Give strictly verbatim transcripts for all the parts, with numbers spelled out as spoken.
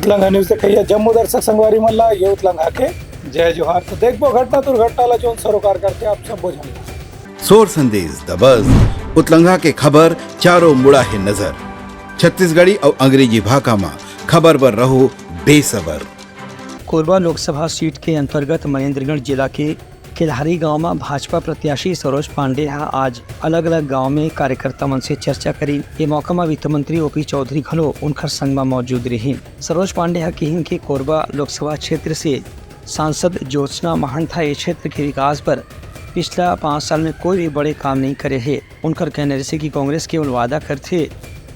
उतलंघा news देखइया जम्मो दर्शक संगवारी मन ला ये उतलंघा के जय जोहार। तो देखबो घटना दुर्घटना ला जोन सरोकार करथे आप सब बोझन। सोर संदेश दबस उतलंघा के खबर चारों मुड़ा हे नजर। छत्तीसगढ़ी अउ अंग्रेजी भाखा म खबर बर रहो बेसबर। कोरबा लोकसभा सीट के अंतर्गत महेंद्रगढ़ जिला के केल्हारी गांव म भाजपा प्रत्याशी सरोज पांडे ह आज अलग-अलग गांव में कार्यकर्ता मन से चर्चा करीन। ये मौका म वित्त मंत्री ओपी चौधरी घलो उनकर संग म मौजूद रहिन। सरोज पांडे ह किहिन कि कोरबा लोकसभा क्षेत्र से सांसद ज्योत्सना महंत ह ये क्षेत्र के विकास बर पिछला पाँच साल में कोई भी बड़े काम नहीं करे हे। उनकर कहना रहिसे कि कांग्रेस केवल वादा करथे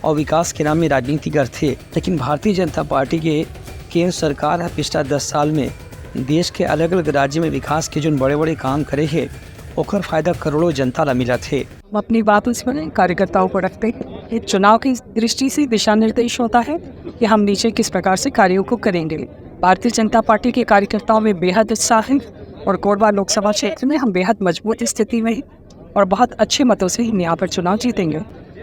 और विकास के नाम में राजनीति करथे, लेकिन भारतीय जनता पार्टी के केंद्र सरकार ह पिछला दस साल में देश के अलग-अलग राज्य में विकास के जोन बड़े-बड़े काम करे हे, ओकर फायदा करोड़ों जनता ला मिलत हे। हम अपनी बात उसमें कार्यकर्ताओं को रखते हैं। ये चुनाव की दृष्टि से दिशा निर्देश होता है कि हम नीचे किस प्रकार से कार्यों को करेंगे। भारतीय जनता पार्टी के कार्यकर्ताओं में बेहद उत्साह है और कोरबा लोकसभा क्षेत्र में हम बेहद मजबूत स्थिति में हैं और बहुत अच्छे मतों से हम यहाँ पर चुनाव जीतेंगे।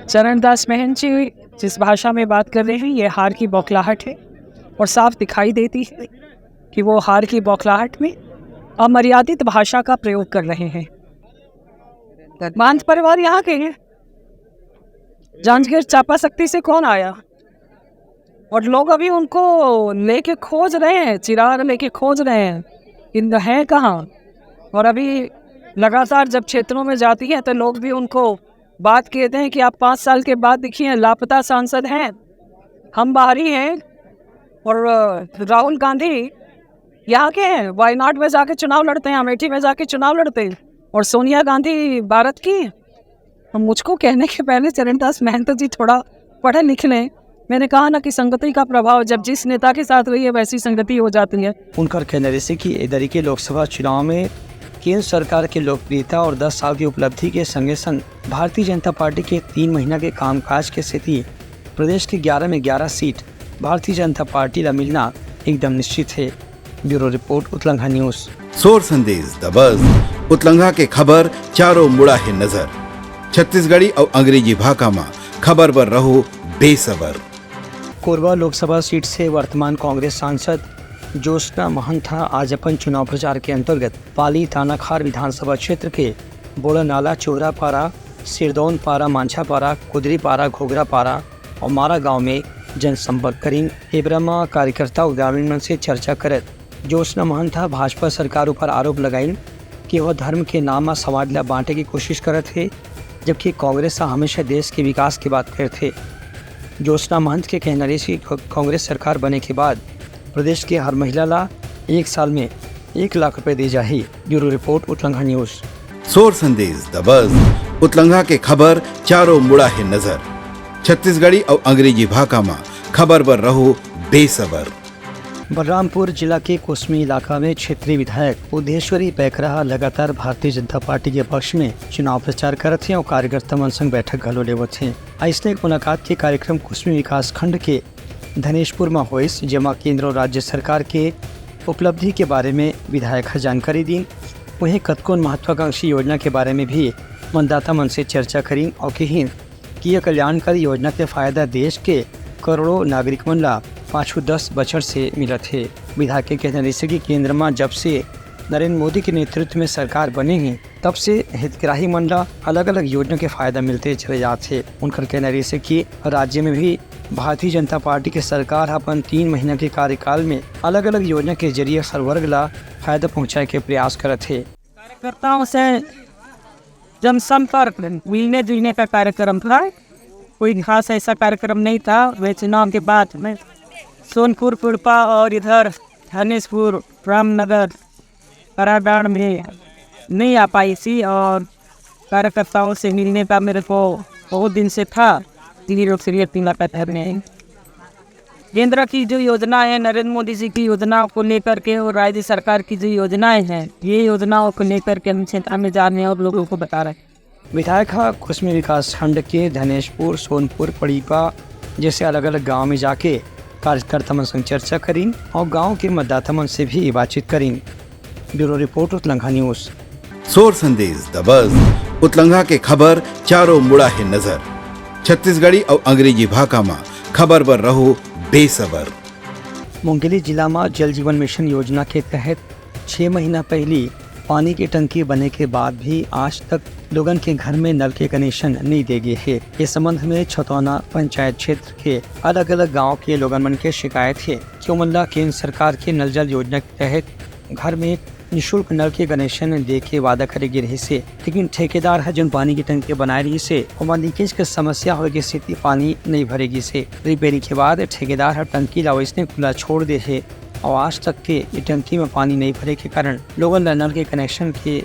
चरणदास महंत जी जिस भाषा में बात कर रहे हैं, ये हार की बौखलाहट है और साफ दिखाई देती है कि वो हार की बौखलाहट में अमर्यादित भाषा का प्रयोग कर रहे हैं। महंत परिवार यहाँ के हैं। जांजगीर चांपा सक्ती से कौन आया? और लोग अभी उनको लेके खोज रहे हैं, चिराग लेके खोज रहे हैं, इन है कहाँ? और अभी लगातार जब क्षेत्रों में जाती है तो लोग भी उनको बात कहते हैं कि आप पाँच साल के बाद दिखिए, लापता सांसद हैं, हम बाहरी हैं। और अ, राहुल गांधी यहाँ के हैं, वायनाड में जाके चुनाव लड़ते हैं, अमेठी में जाके चुनाव लड़ते हैं, और सोनिया गांधी भारत की। अब मुझको कहने के पहले चरणदास महंत जी थोड़ा पढ़े लिख लें। मैंने कहा ना कि संगति का प्रभाव, जब जिस नेता के साथ रही है वैसी संगति हो जाती है। उनकर कहना रहिसे कि ए दरी के लोकसभा चुनाव में केंद्र सरकार के लोकप्रियता और दस साल की उपलब्धि के संगे संग भारतीय जनता पार्टी के तीन महीना के कामकाज के सेती प्रदेश के ग्यारह में ग्यारह सीट भारतीय जनता पार्टी ला मिलना एकदम निश्चित हे। Bureau report, Utlangha news. सोर संदेश दबस उतलंघा के खबर चारों मुड़ा हे नजर। छत्तीसगढ़ी अउ अंग्रेजी भाखा म खबर बर रहो बेसबर। कोरबा लोकसभा सीट से वर्तमान कांग्रेस सांसद ज्योत्सना महंत ह आज अपन चुनाव प्रचार के अंतर्गत पाली तानाखार विधानसभा क्षेत्र के बोड़ानाला, चोहरापारा, सिरदौनपारा, मांझापारा, कुदरीपारा, घोघरापारा और मारा गांव में जनसंपर्क करीन। एबरा म कार्यकर्ता और ग्रामीण मन से चर्चा करत ज्योत्सना महंत ह भाजपा सरकार ऊपर आरोप लगाइन कि वह धर्म के नाम म समाज ला बांटे की कोशिश करत हे, जबकि कांग्रेस ह हमेशा देश के विकास के बात करथे। ज्योत्सना महंत के कहना रहिस कि कांग्रेस सरकार बने के बाद प्रदेश के हर महिला ला एक साल में एक लाख रुपए दे जाही। Bureau report, Utlangha news. सोर संदेश दबस उतलंघा के खबर चारों मुड़ा हे नजर। छत्तीसगढ़ी अउ अंग्रेजी भाखा म खबर बर रहो बेसबर। बलरामपुर जिला के कुसमी इलाका में क्षेत्रीय विधायक बुद्धेश्वरी पैकरा ह लगातार भारतीय जनता पार्टी के पक्ष में चुनाव प्रचार करत हे और कार्यकर्ता मन संग बैठक घलो लेवत हे। अइसने एक मुलाकात के कार्यक्रम कुसमी विकास खंड के धनेशपुर म होइस, जेमा केंद्र और राज्य सरकार के उपलब्धि के बारे में विधायक ह जानकारी दीन। वहीं कतकोन महत्वाकांक्षी योजना के बारे में भी मतदाता मन से चर्चा करीन और किहिन कि यह कल्याणकारी योजना के फायदा देश के करोड़ों नागरिक मन ला पाछू दस बछर से मिलत हे। विधायक के कहना रहिसे कि केंद्र म जब से नरेंद्र मोदी के नेतृत्व में सरकार बने हे, तब से हितग्राही मन ला अलग-अलग योजना के फायदा मिलते चले जात हे। उनकर कहना रहिसे कि राज्य में भी भारतीय जनता पार्टी के सरकार ह अपन तीन महीना के कार्यकाल में अलग-अलग योजना के जरिए हर वर्ग ला फायदा पहुंचाए के प्रयास करत हे। कार्यकर्ताओं से जनसंपर्क, मिलने जुलने का कार्यक्रम था। कोई खास ऐसा कार्यक्रम नहीं था। वे चुनाव के बाद में सोनपुर, कुड़पा और इधर धनेशपुर, रामनगर, कराडांड में नहीं आ पाई थी और कार्यकर्ताओं से मिलने का मेरे को बहुत दिन से था। दिल्ली रोड से मुलाकात करने केंद्र की जो योजना है, नरेंद्र मोदी जी की योजनाओं को लेकर के और राज्य सरकार की जो योजनाएं हैं, ये योजनाओं को लेकर के हम क्षेत्र में जा रहे हैं और लोगों को बता रहे हैं। विधायक ह कुसमी विकास खंड के धनेशपुर, सोनपुर, पड़ीपा जैसे अलग-अलग गांव में जाके कार्यकर्ता मन संग चर्चा करीन और गांव के मतदाता मन से भी बातचीत करीन। Bureau report, Utlangha news. सोर संदेश दबस उतलंघा के खबर चारों मुड़ा हे नजर। छत्तीसगढ़ी अउ अंग्रेजी भाखा म खबर बर रहो बेसबर। मुंगेली जिला म जल जीवन मिशन योजना के तहत छह महीना पहिली पानी के टंकी बने के बाद भी आज तक लोगन के घर में नल के कनेक्शन नइ दे गे हे। ए संबंध में छतौना पंचायत क्षेत्र के अलग-अलग गांव के लोगन मन के शिकायत हे कि ओमन ला केंद्र सरकार के नल जल योजना के तहत घर में निशुल्क नल के कनेक्शन दे के वादा करे गे रहिस हे, लेकिन ठेकेदार ह जोन पानी के टंकी बनाए रहिस हे, ओमा लीकेज के समस्या होए के सेती पानी नइ भरे गिस हे। रिपेयरिंग के बाद ठेकेदार ह टंकी ला वइसने खुला छोड़ दे हे अउ आज तक के ये टंकी म पानी नइ भरे के कारण लोगन ला नल के कनेक्शन के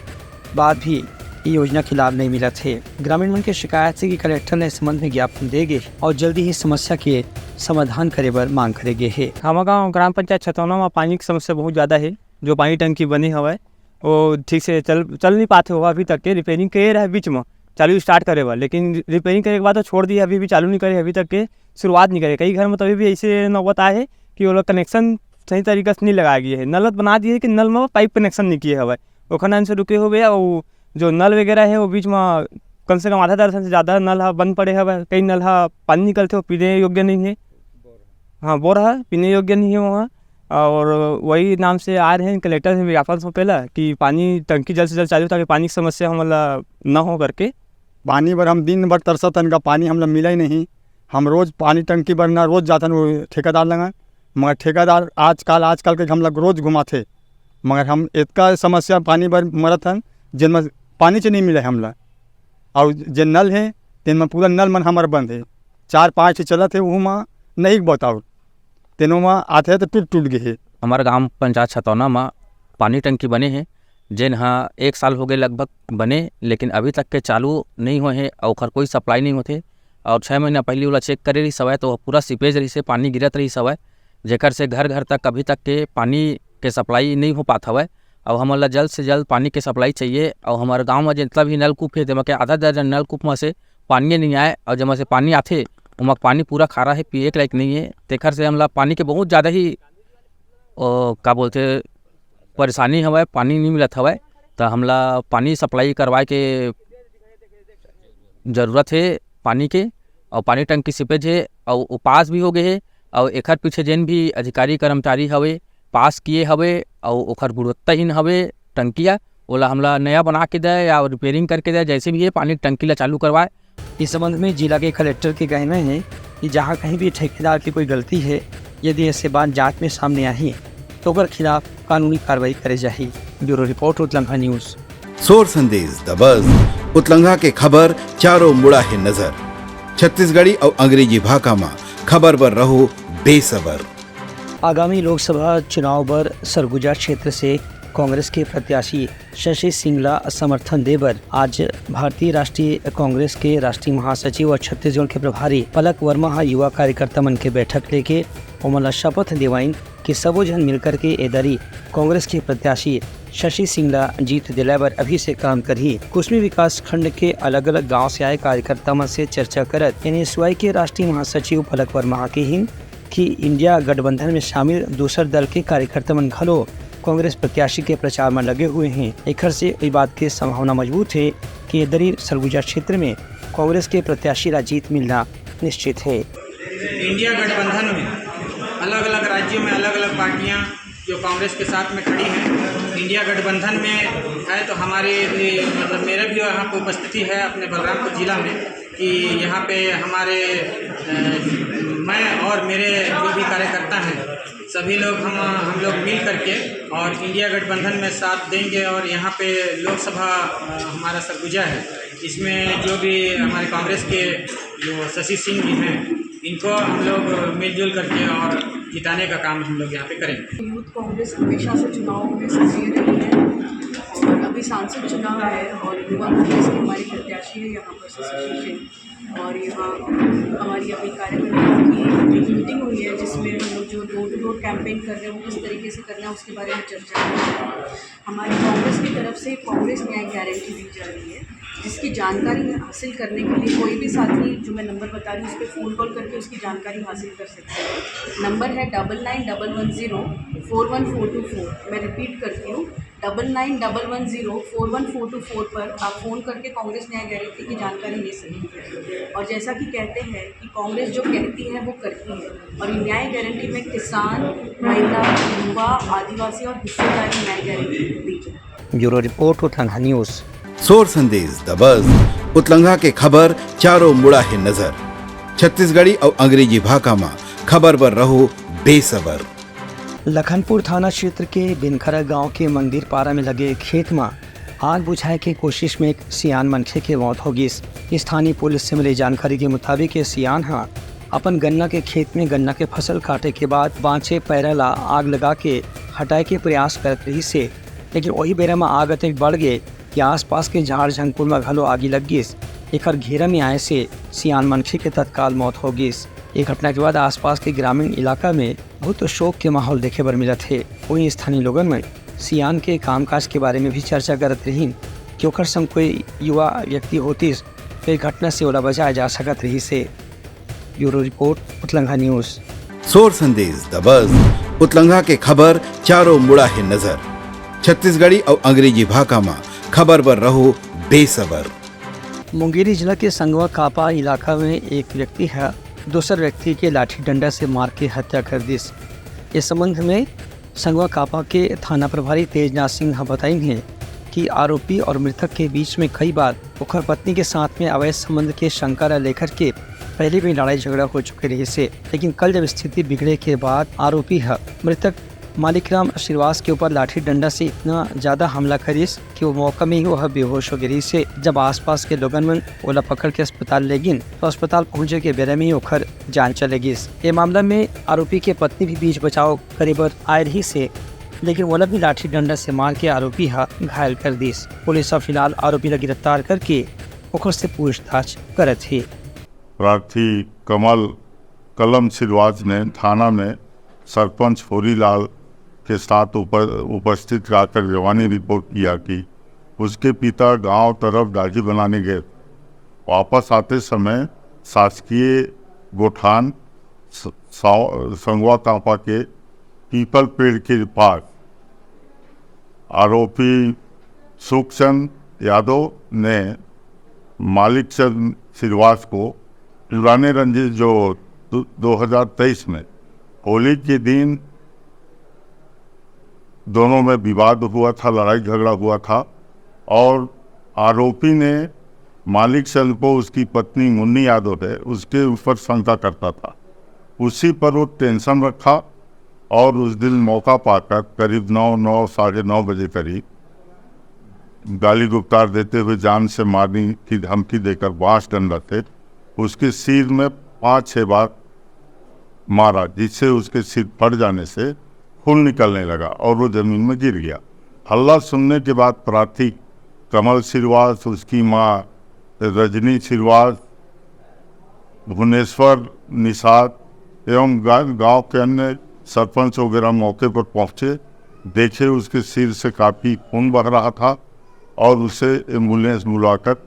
बाद भी ये योजना के लाभ नइ मिलत हे। ग्रामीण मन के शिकायत हे कि कलेक्टर ने इस संबंध में ज्ञापन दे गे अउ जल्दी ही समस्या के समाधान करे बर मांग करे गे हे। हमर गांव ग्राम पंचायत छतौना म पानी के समस्या बहुत ज्यादा हे। जो पानी टंकी बने हवय, वो ठीक से चल, चल नहीं पाते हुआ अभी तक के। रिपेयरिंग करे रहे बीच में, चालू स्टार्ट करे बर, लेकिन रिपेयरिंग करे के बाद तो छोड़ दिए, अभी भी चालू नहीं करे, अभी तक के शुरुआत नहीं करे। कई घर में तो अभी भी ऐसे नौबत आए है कि वो लोग कनेक्शन सही तरीका से नहीं लगाया गया है। नल बना दिए, लेकिन नल में पाइप कनेक्शन नहीं किए हवय, ओखर नाम से रुके हुए। और जो नल वगैरह है, वो बीच में कम से कम आधा दर्जन से ज़्यादा नल ह बंद पड़े हवय। कई नल ह पानी निकलते, वो पीने योग्य नहीं है। हाँ, बोर ह पीने योग्य नहीं है वहाँ। और वही नाम से आ रहे हैं, कलेक्टर से ज्ञापन सौंपेला कि पानी टंकी जल्द से जल्द चालू, ताकि पानी की समस्या हमला न हो करके। पानी बर हम दिन भर तरसत हन का, पानी हमला मिला ही नहीं। हम रोज पानी टंकी बर ना रोज जाथन वो ठेकेदार लंगन, मगर ठेकेदार आजकल, आजकल के हमला रोज घुमाथे, मगर हम इतका समस्या पानी बर मरत हन, जेन में पानी च नहीं मिले हमला। और जे नल है, तेन में पूरा नल मन हमर बंद है, चार पाँच ठे चलत है, वहू में नहीं बताओ, तेनो में आथे तो टूट, टूट गए है। हमारे गांव पंचायत छतौना में पानी टंकी बने है, जेन ह एक साल हो गए लगभग बने, लेकिन अभी तक के चालू नहीं होए हे अउ ओखर कोई सप्लाई नहीं होथे। और छः महीना पहले ओला चेक करे रहिस हवय, तो पूरा सीपेज रहिस हे, पानी गिरत रहिस हवय, जेकर से घर घर तक अभी तक के पानी के सप्लाई नहीं हो पात हवय। और हमन ला जल्द से जल्द पानी के सप्लाई चाहिए। और हमारे गांव में जितना भी नलकूप है, तेमा के आधा दर्जन नलकूप में से पानी नहीं आए, और जेमा से पानी आथे, ओमा पानी पूरा खारा है, पिए के लायक नहीं है। तेखर से हमला पानी के बहुत ज़्यादा ही, ओ, का बोलते, परेशानी हवय, पानी नहीं मिलत हवय, त हमला पानी सप्लाई करवाए के जरूरत हे पानी के। और पानी टंकी सीपेज हे और उपास भी हो गए हे। और एखर पीछे जेन भी अधिकारी कर्मचारी हवे, पास किए हवे और ओखर गुणवत्ताहीन हवे टंकिया, ओला हमला नया बना के दे या रिपेयरिंग करके दे, जैसे भी ये पानी टंकी ला चालू करवाए। इस संबंध में जिला के कलेक्टर के कहना है कि जहां कहीं भी ठेकेदार की कोई गलती है, यदि ऐसे बात जांच में सामने आही, तो ओकर खिलाफ कानूनी कार्रवाई करे जाही। Bureau report, Utlangha news. सोर संदेश द बज, उतलंघा के खबर चारों मुड़ा है नजर। छत्तीसगढ़ी और अंग्रेजी भाखा में खबर बर रहो बेसबर। आगामी लोकसभा चुनाव बर सरगुजा क्षेत्र से कांग्रेस के प्रत्याशी शशि सिंह ला समर्थन दे बर आज भारतीय राष्ट्रीय कांग्रेस के राष्ट्रीय महासचिव और छत्तीसगढ़ के प्रभारी पलक वर्मा ह युवा कार्यकर्ता मन के बैठक लेके ओमन ला शपथ दिवाइन कि सबो झन मिलकर के ए दरी कांग्रेस के प्रत्याशी शशि सिंह ला जीत दिलाए बर अभी से काम करही। कुसमी विकास खंड के अलग-अलग गांव से आए कार्यकर्ता मन से चर्चा करत एनएसयूआई के राष्ट्रीय महासचिव पलक वर्मा ह कहिन कि इंडिया गठबंधन में शामिल दूसर दल के कार्यकर्ता मन घलो कांग्रेस प्रत्याशी के प्रचार में लगे हुए हैं। एखर से ई बात के संभावना मजबूत है कि ये दरी सरगुजा क्षेत्र में कांग्रेस के प्रत्याशी ला जीत मिलना निश्चित है। इंडिया गठबंधन में अलग-अलग राज्यों में अलग-अलग पार्टियां जो कांग्रेस के साथ में खड़ी हैं, इंडिया गठबंधन में है, तो हमारे, मतलब, मेरा भी यहाँ पे उपस्थिति है अपने बलरामपुर जिला में कि यहाँ पे हमारे, अ, मैं और मेरे जो भी कार्यकर्ता हैं, सभी लोग हम, हम लोग मिल करके और इंडिया गठबंधन में साथ देंगे और यहाँ पे लोकसभा, अ, हमारा सरगुजा है, इसमें जो भी हमारे कांग्रेस के जो शशि सिंह जी हैं, इनको हम लोग मिलजुल करके और जिताने का काम हम लोग यहाँ पे करेंगे। यूथ कांग्रेस हमेशा से चुनाव में सक्रिय रही है और अभी सांसद चुनाव है और युवा कांग्रेस के हमारे प्रत्याशी हैं यहाँ पर शशि सिंह। और यहाँ हमारी अभी कार्यकर्ताओं की एक मीटिंग हुई है, जिसमें हम लोग जो डोर टू डोर कैंपेन कर रहे हैं, वो किस तरीके से करना है, उसके बारे में चर्चा हुई। हमारी कांग्रेस की तरफ से कांग्रेस न्याय गारंटी दी जा रही है, जिसकी जानकारी हासिल करने के लिए कोई भी साथी, जो मैं नंबर बता रही हूँ, उस पर फ़ोन कॉल करके उसकी जानकारी हासिल कर सकते हैं। नंबर है double nine double one zero four one four two four। मैं रिपीट करती हूँ, डबल नाइन डबल वन ज़ीरो फ़ोर वन फ़ोर टू फ़ोर पर आप फ़ोन करके कांग्रेस न्याय गारंटी की जानकारी ले सकते हैं। और जैसा कि कहते हैं कि कांग्रेस जो कहती है, वो करती है, और ये न्याय गारंटी में किसान, महिला, युवा, आदिवासी और हिस्सेदारी न्याय गारंटी दी जाए। Bureau report, Utlangha news. सोर संदेश दबस, उतलंघा के खबर चारों मुड़ा हे नजर। छत्तीसगढ़ी अउ अंग्रेजी भाखा म खबर बर रहो बेसबर। लखनपुर थाना क्षेत्र के बिनखरा गांव के मंदिर पारा में लगे खेत म आग बुझाए के कोशिश में एक सियान मनखे के मौत हो गिस। स्थानीय पुलिस से मिली जानकारी के मुताबिक, ये सियान ह अपन गन्ना के खेत में गन्ना के फसल काटे के बाद बांचे पैरा ला आग लगा के हटाए के प्रयास करत रहिस हे, लेकिन वही बेरा म आग अतेक बढ़ गे कि आसपास के झाड़ झंकुल म घलो आगी लग गिस। एकर घेरा में आए से सियान मनखे के तत्काल मौत हो गिस। ये घटना के बाद आसपास के ग्रामीण इलाका में बहुत शोक के माहौल देखे बर मिलत हे। वहीं स्थानीय लोगन मन सियान के कामकाज के बारे में भी चर्चा करत रहिन कि ओकर संग कोई युवा व्यक्ति होतिस, तो ये घटना से ओला बचाए जा सकत रहिस हे। Bureau report, Utlangha news. सोर संदेश दबस, उतलंघा के खबर चारों मुड़ा हे नजर। छत्तीसगढ़ी अउ अंग्रेजी भाखा म खबर बर रहो बेसबर। मुंगेली जिला के संगवा कापा इलाका में एक व्यक्ति ह दूसर व्यक्ति के लाठी डंडा से मार के हत्या कर दिस। इस संबंध में संगवा कापा के थाना प्रभारी तेजनाथ सिंह ह बताइन हे कि आरोपी और मृतक के बीच में कई बार ओखर पत्नी के साथ में अवैध संबंध के शंका ल लेकर के पहले भी लड़ाई झगड़ा हो चुके रहिस हे, लेकिन कल जब स्थिति बिगड़े के बाद आरोपी ह मृतक मालिकराम श्रीवास के ऊपर लाठी डंडा से इतना ज्यादा हमला करिस कि वो मौका में ही वह बेहोश हो गे रहिस हे। जब आसपास के लोगन मन ओला पकड़ के अस्पताल ले गिन, तो अस्पताल पहुंचे के बेरा में ही ओखर जान चले गिस। ये मामला में आरोपी के पत्नी भी बीच बचाव करे बर आए रहिस हे, लेकिन ओला भी लाठी डंडा से मार के आरोपी ह घायल कर दिस। पुलिस ह फिलहाल आरोपी ला गिरफ्तार करके ओखर से पूछताछ करत हे। प्रार्थी कमल कलम सिरवाज ने थाना में सरपंच होरीलाल के साथ उप-, उपस्थित रहकर जवानी रिपोर्ट किया कि उसके पिता गांव तरफ दाढ़ी बनाने गए। वापस आते समय शासकीय गोठान स-, साव-, संगवा कांपा के पीपल पेड़ के पास आरोपी सुखचंद यादव ने मालिक चंद सिरवास को पुराने रंजिश, जो दो, दो हज़ार तेईस में होली के दिन दोनों में विवाद हुआ था, लड़ाई झगड़ा हुआ था और आरोपी ने मालिक चंद को उसकी पत्नी मुन्नी यादव है, उसके ऊपर शंका करता था। उसी पर वो टेंशन रखा और उस दिन मौका पाकर करीब नौ, नौ, साढ़े नौ बजे करीब गाली गुप्तार देते हुए जान से मारने की धमकी देकर बांस डंडा से उसके सिर में पाँच छह बार मारा, जिससे उसके सिर फट जाने से खून निकलने लगा और वो जमीन में गिर गया। हल्ला सुनने के बाद प्रार्थी कमल सिरवास, उसकी मां रजनी सिरवास, भुवनेश्वर निषाद एवं गा-, गांव के अन्य सरपंच वगैरह मौके पर पहुंचे। देखे, उसके सिर से काफी खून बह रहा था और उसे एम्बुलेंस बुलाकर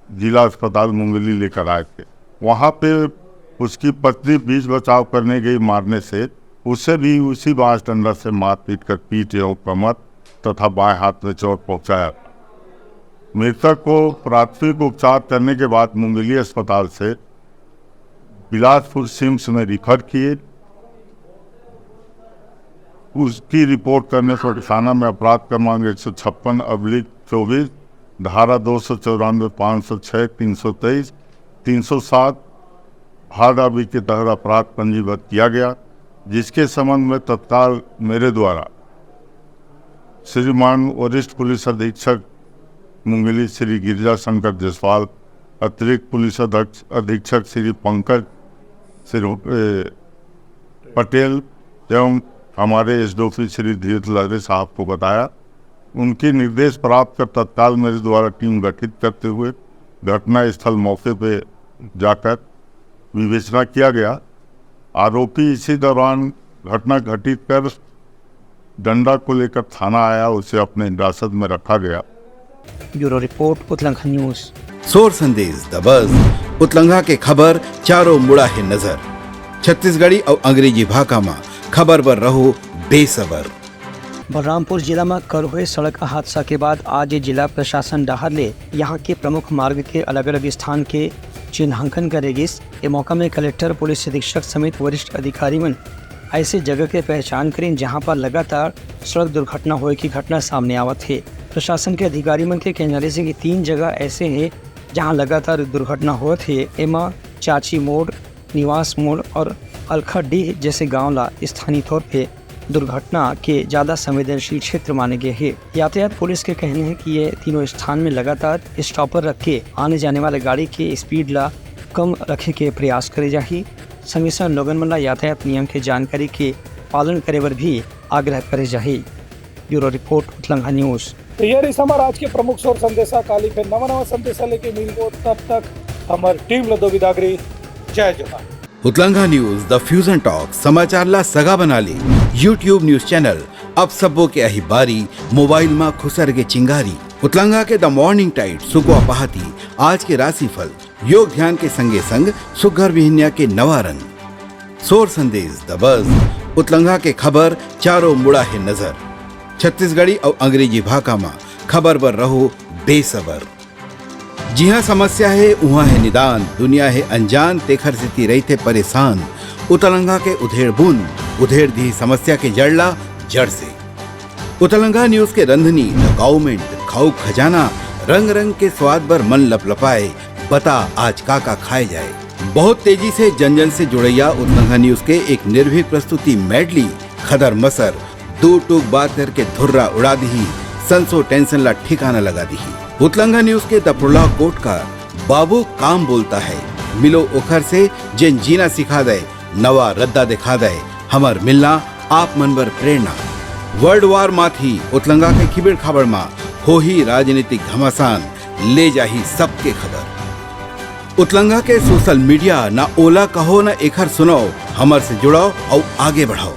जिला अस्पताल मुंगेली लेकर आए थे। वहां पे उसकी पत्नी बीच बचाव करने गई, मारने से उसे भी उसी बांस डंडा से मारपीट कर पीठ एवं कमर तथा बाएं हाथ में चोट पहुंचाया। मृतक को प्राथमिक उपचार करने के बाद मुंगेली अस्पताल से बिलासपुर सिम्स में रिफर किए। उसकी रिपोर्ट करने पर थाना में अपराध क्रमांक एक सौ छप्पन अब्लिक चौबीस, धारा दो सौ चौरानवे, पाँच सौ छः, तीन सौ तेईस, तीन सौ सात, भाड़ा भी के तहत अपराध पंजीबद्ध किया गया, जिसके संबंध में तत्काल मेरे द्वारा श्रीमान वरिष्ठ पुलिस अधीक्षक मुंगेली श्री गिरजा शंकर जायसवाल, अतिरिक्त पुलिस अधीक्ष-, अधीक्षक श्री पंकज श्री, ए, पटेल एवं हमारे एसडीओपी श्री धीरज लहरे साहब को बताया। उनके निर्देश प्राप्त कर तत्काल मेरे द्वारा टीम गठित करते हुए घटना स्थल मौके पे जाकर विवेचना किया गया। आरोपी इसी दौरान घटना घटित कर डंडा को लेकर थाना आया, उसे अपने हिरासत में रखा गया। Bureau report, Utlangha news. सोर संदेश दबस, उतलंघा के खबर चारों मुड़ा हे नजर। छत्तीसगढ़ी अउ अंग्रेजी भाखा म खबर बर रहो बेसबर। बलरामपुर जिला म कल होए सड़क हादसा के बाद आज जिला प्रशासन डहार ले यहाँ के प्रमुख मार्ग के अलग-अलग स्थान के चिन्हांकन करे गिस। ए मौका में कलेक्टर, पुलिस अधीक्षक समेत वरिष्ठ अधिकारी मन ऐसे जगह के पहचान करिन, जहां पर लगातार सड़क दुर्घटना होए की घटना सामने आवत हे। प्रशासन के अधिकारी मन के कहना रहिस कि तीन जगह ऐसे हे, जहां लगातार दुर्घटना होत हे। एमा चाची मोड़, निवास मोड़ और अलखा डीह जैसे गांव ला स्थानीय तौर पे दुर्घटना के ज्यादा संवेदनशील क्षेत्र माने गए हे। यातायात पुलिस के कहना हे कि ये तीनों स्थान में लगातार स्टॉपर रख के आने जाने वाले गाड़ी के स्पीड ला कम रखे के प्रयास करे जाही। संगे संग लोगन मन ला यातायात नियम के जानकारी के पालन करे बर भी आग्रह करे जाही। Bureau report, Utlanga news. तो ये रहिस हमर आज के प्रमुख सोर संदेशा। काली फिर नवा नवा संदेशा लेके मिलबो, तब तक हमर टीम ल दो बिदागरी। जय जोहार। उतलंगा न्यूज, द फ्यूजन टॉक, समाचार ला सगा बना ले। YouTube न्यूज चैनल अब सबो के अही बारी, मोबाइल मा खुसर के चिंगारी। उतलंगा के द मॉर्निंग टाइट, सुकवा पहाती, आज के राशिफल, योग ध्यान के संगे संग सुग्घर बिहनिया के नवा रंग। सोर संदेश, द बज, उतलंगा के खबर, चारों मुड़ा हे नजर। छत्तीसगढ़ी अउ अंग्रेजी भाखा मा खबर बर रहो बेसबर। जिहाँ समस्या हे, उहाँ हे निदान, दुनिया हे अनजान, तेखर सेती रहिथे परेशान। उतलंगा के उधेड़ बुन, उधेड़ दिही समस्या के जड़ ला जड़ से। उतलंगा न्यूज के रंधनी, द काउमेंट, खाऊ खजाना, रंग रंग के स्वाद बर मन लपलपाए, बता आज का का खाए जाए। बहुत तेजी से जन जन से जुड़ैया उतलंगा न्यूज के एक निर्भीक प्रस्तुति मेडली, खदर मसर, दू टूक बात करके धुर्रा उड़ा दिही, संसो टेंशन ला ठिकाना लगा दिही। उतलंगा न्यूज के द प्रोलॉग कोट का बाबू काम बोलता है, मिलो ओखर से जेन जीना सिखा दे, नवा रद्दा दिखा दे, हमर मिलना आप मन बर प्रेरणा। वर्ल्ड वार माथी उतलंगा के खिबिड़ खाबड़ मा होही राजनीतिक घमासान, ले जाही सबके खबर। उतलंगा के सोशल मीडिया, ना ओला कहो ना एखर सुनाओ, हमर से जुड़ाओ अउ आगे बढ़ाओ।